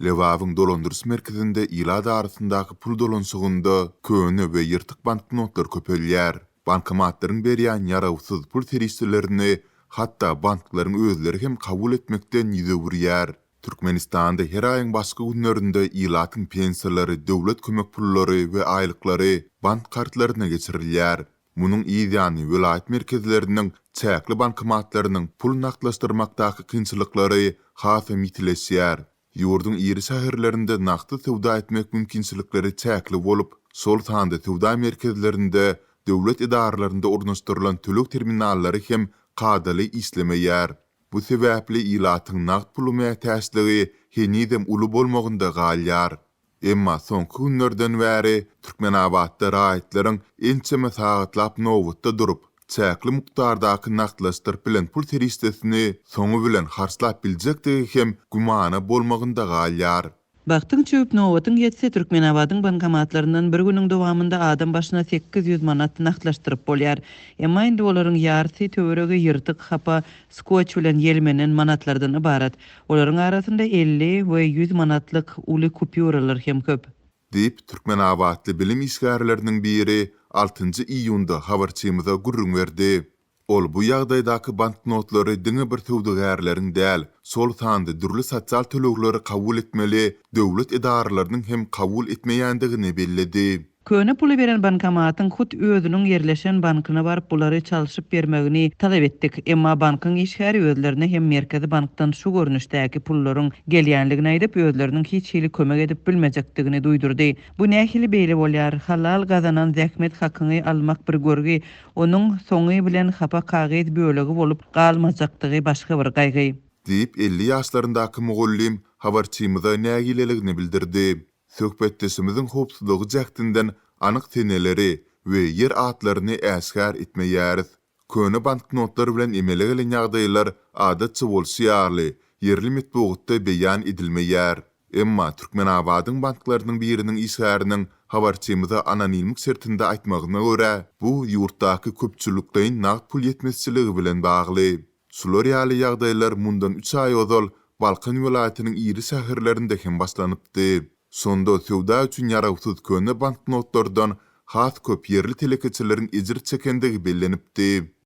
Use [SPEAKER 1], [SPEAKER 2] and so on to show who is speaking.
[SPEAKER 1] Lebabyň dolandyryş merkezinde ilat arasyndaky pul dolanyşygynda köne we ýyrtyk banknotlar köpelýär. Bankomatlaryň berýän ýarawsyz pul serişdelerini hatda banklaryň özleri hem kabul etmekden ýüz öwürýär. Türkmenistanda her aýyň başky günlerinde ilatyň pensiýalary, döwlet kömek pullary we aýlyklary bank kartlaryna geçirilýär. Munuň yz ýany welaýat merkezleriniň çäkli bankomatlarynyň pul nagtlaşdyrmakdaky kynçylyklary hasam ýitileşýär. Ýurduň iri şäherlerinde nagtsyz söwda etmek mümkinçilikleri çäkli bolup, şol sanda söwda merkezlerinde, döwlet edaralarynda ornaşdyrylan töleg terminallary hem kadaly işlemeýär. Bu sebäpli ilatyň nagt pula mätäçligi henizem uly bolmagynda galýar. Emma soňky günlerden bäri Türkmenabatda raýatlaryň ençeme sagatlap nobatda durup, çäkli mukdardaky nagtlaşdyryp bilen pul serişdesini soňy bilen harçlap biljekdigi hem gümana bolmagynda galýar.
[SPEAKER 2] Bagtyň çüwüp, nobatyň ýetse, Türkmenabadyň bankomatlaryndan bir günüň dowamynda adam başyna 800 manat nagtlaşdyryp bolýar. Emma indi olaryň ýarysy töweregi ýyrtyk, hapa, skotç bilen ýelmenen manatlardan ybarat. Olaryň arasynda 50 we 100 manatlyk uly kupýuralar hem köp.
[SPEAKER 1] Diýip, türkmenabatly bilim işgärleriniň biri altynjy iýunda habarçymyza gürrüň berdi. Ol bu ýagdaýdaky banknotlary diňe bir söwdagärleriň däl, şol sanda dürli sosial tölegleri kabul etmeli döwlet edaralarynyň hem kabul etmeýändigini belledi.
[SPEAKER 2] Köne puly beren bankomatyň hut özüniň ýerleşen bankyna baryp bulary çalşyp bermegini talap etdik. Emma bankyň işgäri özlerine hem Merkezi bankdan şu görnüşdäki pullaryň gelýänligini aýdyp, özleriniň hiç hili kömek edip bilmejekdigini duýdurdy. Bu nähili beýle bolýar? Halal gazanan zähmet hakyňy almak bir görgi, Onuň soňy bilen hapa kagyz bölegi bolup galmajakdygy başga bir gaýgy.
[SPEAKER 1] Diýip, 50 ýaşlaryndaky mugallym habarçymyza nägileligini bildirdi. Söhbetdeşimiziň howpsuzlygy jähtinden anyk seneleri we ýer atlaryny äşgär etmeýäris. Köne banknotlar bilen emele gelen ýagdaýlar, adatça bolşy ýaly, ýerli metbugatda beýan edilmeýär. Emma Türkmenabadyň banklarynyň biriniň işgäriniň habarçymyza anonimlik şertinde aýtmagyna görä, bu ýurtdaky köpçülikleýin nagt pul ýetmezçiligi bilen bagly. Şular ýaly ýagdaýlar mundan üç aý ozal Balkan welaýatynyň iri şäherlerinde hem başlanypdy. Şonda söwda üçin ýarawsyz köne banknotlardan has köp ýerli telekeçileriň ejir çekendigi bellenipdi.